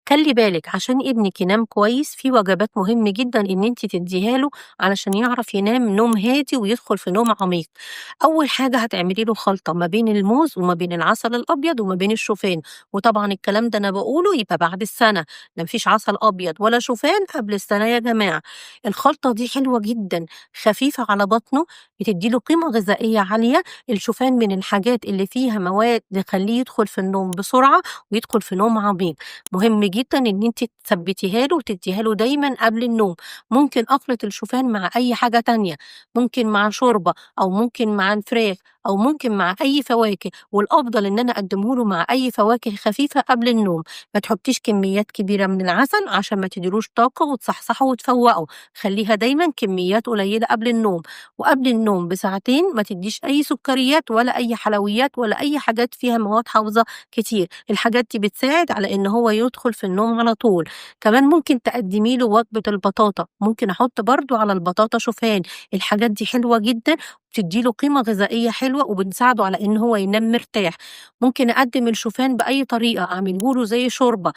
خلّي بالِك عشان ابنِك ينام كويس في وجبات مهم جدًا إن أنتِ تدّيها له علشان يعرف ينام نوم هادي ويدخل في نوم عميق. أول حاجة هتعملي له خلطة ما بين الموز وما بين العسل الأبيض وما بين الشوفان، وطبعًا الكلام ده أنا باقوله يبقى بعد السنة، لا ما فيش عسل أبيض ولا شوفان قبل السنة يا جماعة. الخلطة دي حلوة جدًا، خفيفة على بطنه، بتدّي له قيمة غذائية عالية، الشوفان من الحاجات اللي فيها مواد تخلّيه يدخل في النوم بسرعة ويدخل في نوم عميق. مهم جدًا إن أنتِ تثبّتيها له وتدّيها له دايمًا قبل النوم. ممكن أخلط الشوفان مع أي حاجة تانية، ممكن مع شوربة أو ممكن مع الفراخ أو ممكن مع أي فواكه، والأفضل إن أنا أقدّمه له مع أي فواكه خفيفة قبل النوم. ما تحطيش كميات كبيرة من العسل عشان ما تديلوش طاقة وتصحصحه وتفوّقه، خلّيها دايمًا كميات قليلة قبل النوم، وقبل النوم بساعتين ما تدّيش أي سكريات ولا أي حلويات ولا أي حاجات فيها مواد حافظة كتير، الحاجات دي بتساعد على إن هو يدخل في النوم على طول. كمان ممكن تقدّمي له وجبة البطاطا، ممكن أحط برضه على البطاطا شوفان، الحاجات دي حلوة جدًا وبتدّي له قيمة غذائية حلوة وبتساعده على إن هو ينام مرتاح. ممكن أقدّم الشوفان بأي طريقة، أعمله له زي شوربة.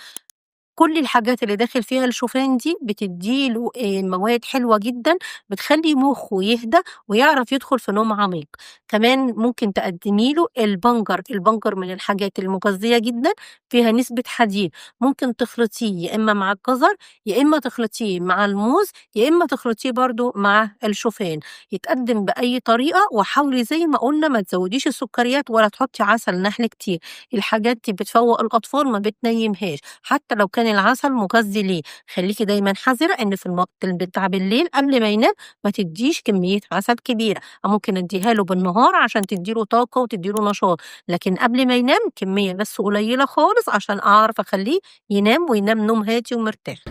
كل الحاجات اللي داخل فيها الشوفان دي بتدّي له مواد حلوة جدًا بتخلّي مخه يهدى ويعرف يدخل في نوم عميق. كمان ممكن تقدّمي له البنجر، البنجر من الحاجات المغذية جدًا، فيها نسبة حديد، ممكن تخلطيه يا إما مع الجزر، يا إما تخلطيه مع الموز، يا إما تخلطيه برضه مع الشوفان. يتقدم بأي طريقة، وحاولي زي ما قُلنا ما تزوّديش السكريات ولا تحطي عسل نحل كتير، الحاجات دي بتفوّق الأطفال ما بتنيمهاش، حتى لو كان العسل مغذي ليه. خلّيكِ دايمًا حذرة إن في الوقت بتاع بالليل قبل ما ينام ما تدّيش كمية عسل كبيرة، أو ممكن أدّيها له بالنهار عشان تدّي له طاقة وتدّي له نشاط، لكن قبل ما ينام كمية بس قليلة خالص عشان أعرف أخلّيه ينام وينام نوم هادي ومرتاح.